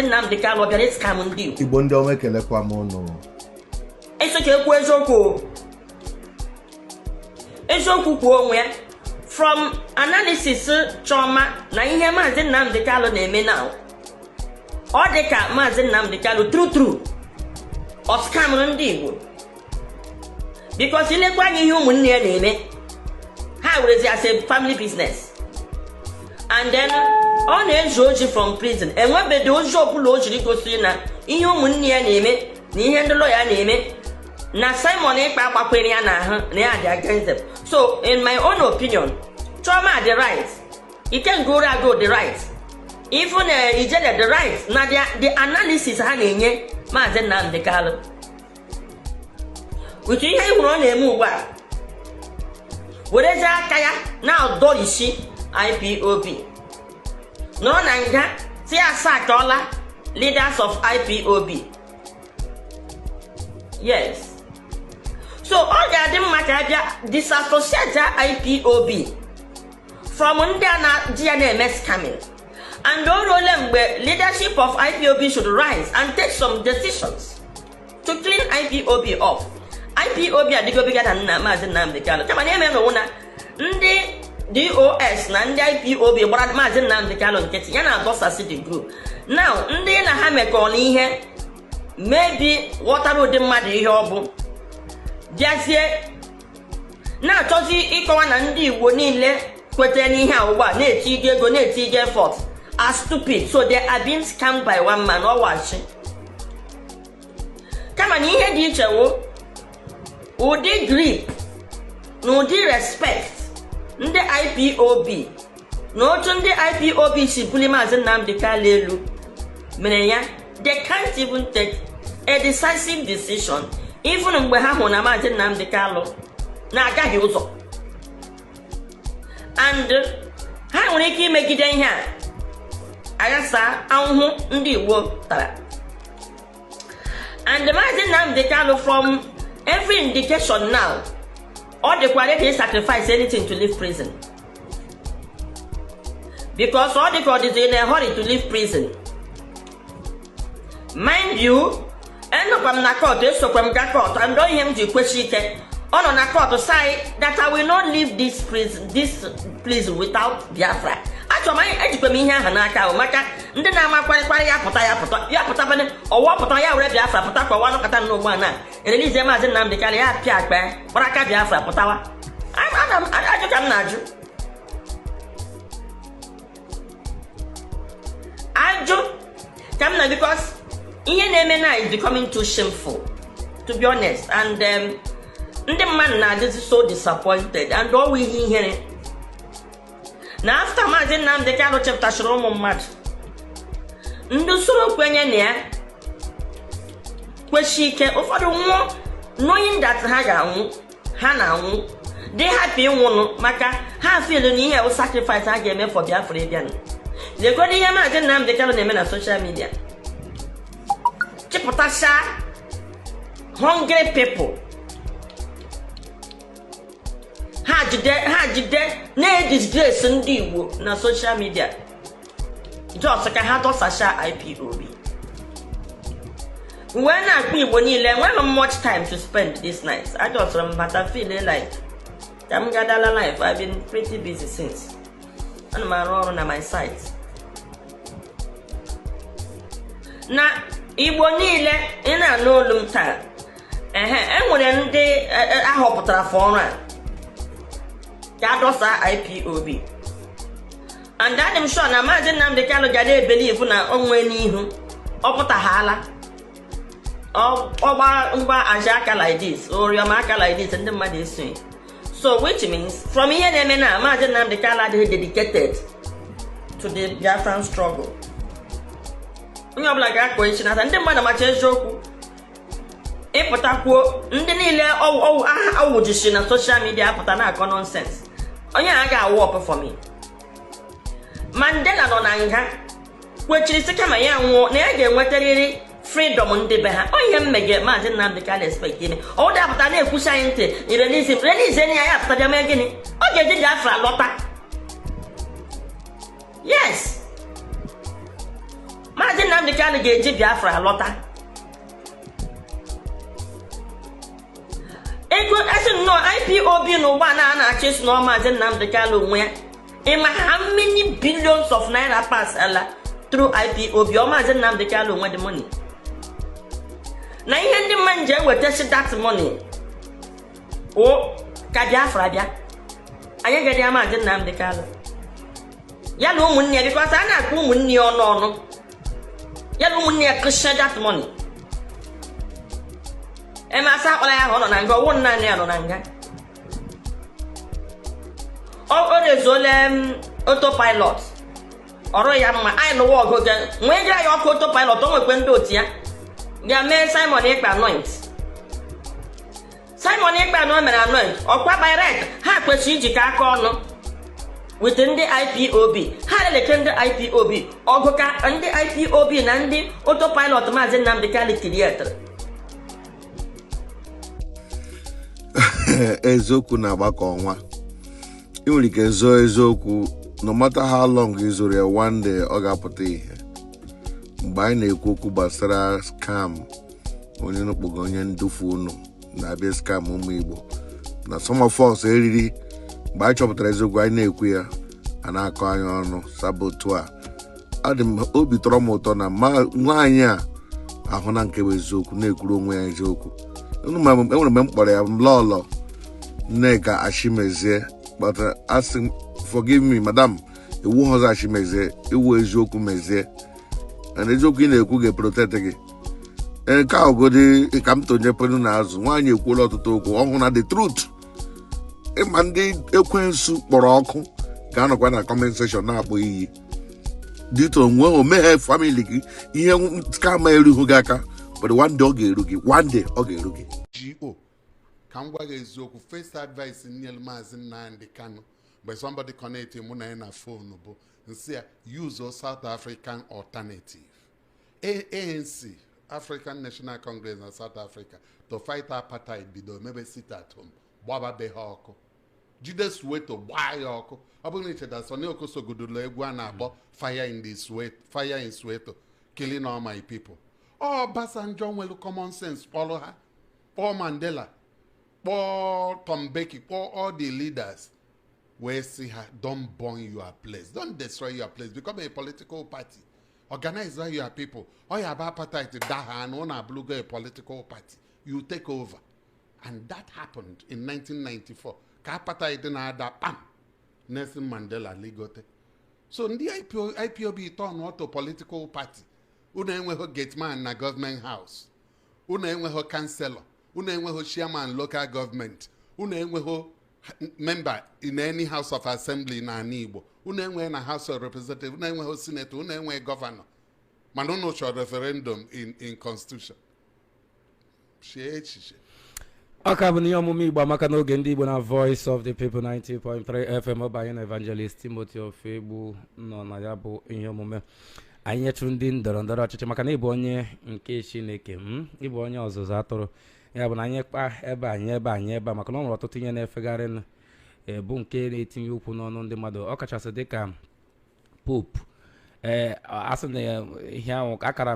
Maazị Nnamdi Kanu ọ bịara ịscam ndị Igbo? Igbo ndị ọma, ekelekwa m ụnụ. Eso ka ekwu eziokwu o. Eziokwu kwuo onwe ya. From analysis Chioma na ihe Maazị Nnamdi Kanu na-eme now, ọ dị ka Maazị Nnamdi Kanu true true ọ scamụrụ ndị Igbo, because ilekwa anya ihe ụmụnne ya na-eme, ha werezi as a family business, and then ọ na-ezu ozi from prison. Enwebeghị ozi ọbụla o jiri gosiri na ihe ụmụnne ya na-eme na ihe ndị lọya na-eme na Simon Ekpa gbakwere ya n'ahụ na ya dị against them. So in my own opinion, Chioma dị right, Ikenga Urago dị right, even Ijele dị right na the analysis ha na-enye Maazị Nnamdi Kanu with ihe ị hụrụ ọ na-eme ugbu a, werezie aka ya na-adọrisi IPOB, nọrọ na nga si ya sackọla leaders of IPOB. Yes, so ọ ga-adị mma ka abịa disassociate IPOB from ndị a na-ji ya na-eme scamming, and o ruole mgbe leadership of IPOB should rise and take some decisions to clean IPOB up. IPOB adịgo bigger than nna Maazị Nnamdi Kanu, kama na eme n'onwe na ndị DOS na ndị IPOB gbara Maazị Nnamdi Kanu nkịtị ya na-adọsasị the group. Now ndị na ha mekọrọ ihe maybe ghọtara ụdị mmadụ ihe ọ bụ, bịazie na-achọzi ịkọwa na ndị Igbo niile kwetara n'ihe a ugbu a na-eti ego, na-eti ego effort are stupid, so they are being scammed by one man. Ọwachi kama na ihe dị iche wụ ụdị grip na ụdị respect ndị IPOB na otu ndị IPOB si buli Maazị Nnamdi Kanu elu mere ya they can't even take a decisive decision, even mgbe ha hụrụ na Maazị Nnamdi Kanu na-agaghị ụzọ and ha nwere ike imegide ihe a aghasa ahụhụ ndị Igbo tara. And Maazị Nnamdi Kanu, from every indication now, ọ dịkwa ready to sacrifice anything to leave prison, because ọ dịka ọ dịzi in a hurry to leave prison. Mind you, enọkwa m na court, esokwa m ga court, and ihe m ji kwesị ike ọ nọ na court say that I will not leave this prison, this prison without Biafra. Achọrọ m ejikwa m ihe ahụ n'aka ahụ maka ndị na-ama kwarịkwarị ya pụta, ya pụta, ya pụta bane ọwa pụta ya were Biafra pụta ka ọwa nọkọta n'ugbu a na erelize Maazị Nnamdi Kanu ya pịa akpa ya gbara aka Biafra pụtawa. Ana m ajụ ka m na-ajụ ajụ ka m na, because ihe na-eme na is becoming too shameful, to be honest, and ndị mmadụ na-adịzi so disappointed and ọwụ ihe ihere na after Maazị Nnamdi Kanu chepụtachara ụmụ mmadụ, ndị usoro kwenye na ya kwesị ike, ụfọdụ nwụọ knowing that ha ga-anwụ, ha na-anwụ dị happy ịnwụnụ maka ha feel na ihe bụ sacrifice ha ga-eme for Biafra ịbịanụ. Legodo ihe Maazị Nnamdi Kanu na-eme na social media, chịpụtasha hungry people, ha jide na-edisgrace ndị Igbo na social media just ka ha dọsasha IPOB. Wee na-akpọ Igbo niile, enweghị m much time to spend this night. I just m bata, feel like ka m gadala life. I've been pretty busy since. Ana m arụ ọrụ na my site. Na Igbo niile ị na-anụ olu m taa, ehe, enwere ndị ahọpụtara for ọrụ a ka adọsa IPOB, and adị m sure na Maazị Nnamdi Kanu ga na-ebelieve na onwe n'ihu ọ pụtaghala ọgba ngwa aja aka like this, oriọma aka like this, ndị mmadụ esonye. So which means from ihe na-eme na Maazị Nnamdi Kanu adịghị dedicated to the Biafran struggle. Onye ọbụla ga-akpọ isi n'ata ndị mmadụ macha eziokwu ịpụtakwuo ndị niile ọwụjisi na social media apụta na-akọ nonsense. Onye a ga-awụ up for me. Mandela nọ na nga kwechiri sị kama ya nwụọ na ya ga-enwetarịrị freedom ndị be ha. Ọ ihe mmege Maazị Nnamdi Kanu expect ime ọ dapụta na-ekwusi anyị ntị release, release ya, ya pụta bịa mee gịnị? Ọ ga-eji Biafra lọta. Yes, Maazị Nnamdi Kanu ga-eji Biafra lọta. Ego asị nnọọ IPOB na ụgbọ a na-achọ isi na Maazị Nnamdi Kanu onwe ya. Ịma how many billions of naira pass ala through IPOB? Ọ Maazị Nnamdi Kanu onwe the money. Na ihe ndị mmadụ ji ewetasi that money o ka Biafra bịa. Anyị gaghị ya Maazị Nnamdi Kanu ya na ụmụnne ya, because a na-akpọ ụmụnne ya ọnụ ọnụ, ya na ụmụnne ya kụsịa that money. Eme asa akpara ya ahụ, ọ nọ na nga. Ọwụ naanị ya nọ na nga. O rezuola autopilot ọrụ ya mma. Anyị nụwa ọgụ ga nwee gara ya ọkụ autopilot. O nwekwe ndị otu ya ga mee Simon Ekpa anoint. Simon Ekpa na o mere anoint ọkwa by right. Ha kwesịrị ijikọ aka ọnụ with ndị IPOB. Ha leleke ndị IPOB ọgụ ka ndị IPOB na ndị autopilot Maazị Nnamdi Kanu createre. Eziokwu na-agbakọ ọnwa. Ị nwere ike zoo eziokwu, no matter how long ị zoro ya, one day ọ ga-apụta ihe. Mgbe anyị na-ekwu okwu gbasara scam, onye nukpugo onye ndufu unu na-abịa scam ụmụ Igbo na some of us eriri. Mgbe anyị chọpụtara eziokwu, anyị na-ekwu ya, a na-akọ anyị ọnụ sabotu. A adị m obi tọrọ m ụtọ na nwaanyị a ahụ na nke bụ eziokwu, na-ekwuru onwe ya eziokwu. Enwere mgbe m kpọrọ ya lọlọ Nneka Ashimezie, but asị m, "Forgive me, madam, iwu ọzọ Ashimezie, iwu eziokwu mezie, and eziokwu ị na-ekwu ga-eprotect gị." Nke a ogodi ka m tonyepenu na azụ. Nwaanyị ekwuola ọtụtụ okwu ọhụụ na the truth. Ịma ndị ekwensu kpọrọ ọkụ ga-anọkwa na comment section na-akpọ iyi dịtụ onwe omeghe family gị ihe scam erughị gị aka, but one day ọ ga-eru gị, one day ọ ga-eru gị. Go ka m gwa gị eziokwu, first advice nyere Maazị Nnamdi Kanu mgbe somebody connect mụ na ya na phone bụ nsị ya use South African alternative, ANC, African National Congress na South Africa, to fight apartheid. Bido mebe sit at home, gbababe ha ọkụ, jide Soweto gbaa ya ọkụ. Ọ bụrụ na icheta, Sonny Okosogodolo egwu a na-akpọ "Fire in the Soweto, Fire in Soweto, killing all my people". Obasanjo nwere common sense kpọrọ ha, kpọọ Mandela, kpọọ Tom Mbeki, kpọọ all the leaders wee sị ha, "Don't burn your place, don't destroy your place. Become a political party, organize your people." Ọ ya bụ apartheid da ha na ọ na-abụrụgo a political party, you take over. And that happened in 1994 ka apartheid na-ada kpam. Nelson Mandela ligote. So ndị IPOB turn to political party. Unu enweghị gateman na government house, unu enweghị councillor, unu enweghị chairman local government, unu enweghị member in any house of assembly na ala Igbo, unu enweghị na House of Representative, unu enweghị senator, unu enweghị governor, mana unu chọrọ referendum in constitution. Chee echiche. Ọ ka bụ n'ihe ọmụmụ Igbo Amaka n'oge ndị Igbo na Voice of the People 90.3 FM. Ọ bụ anyị na Evangelist Timothy Ofegbu nọ na ya bụ ihe omume. Anyị nyechụrụ ndị ndọrọ ndọrọ ọchịchị maka na ịbụ onye nke Chineke, ịbụ onye ọzụzụ atụrụ. Ya bụ na anyị kpa ebe anyị ebe anyị ebe a maka na ọ nwere ọtụtụ ihe na-efegharị bụ nke na-etinye okwu n'ọnụ ndị mmadụ, ọ kachasị dịka Pope, ee, asị na ihe ahụ akara.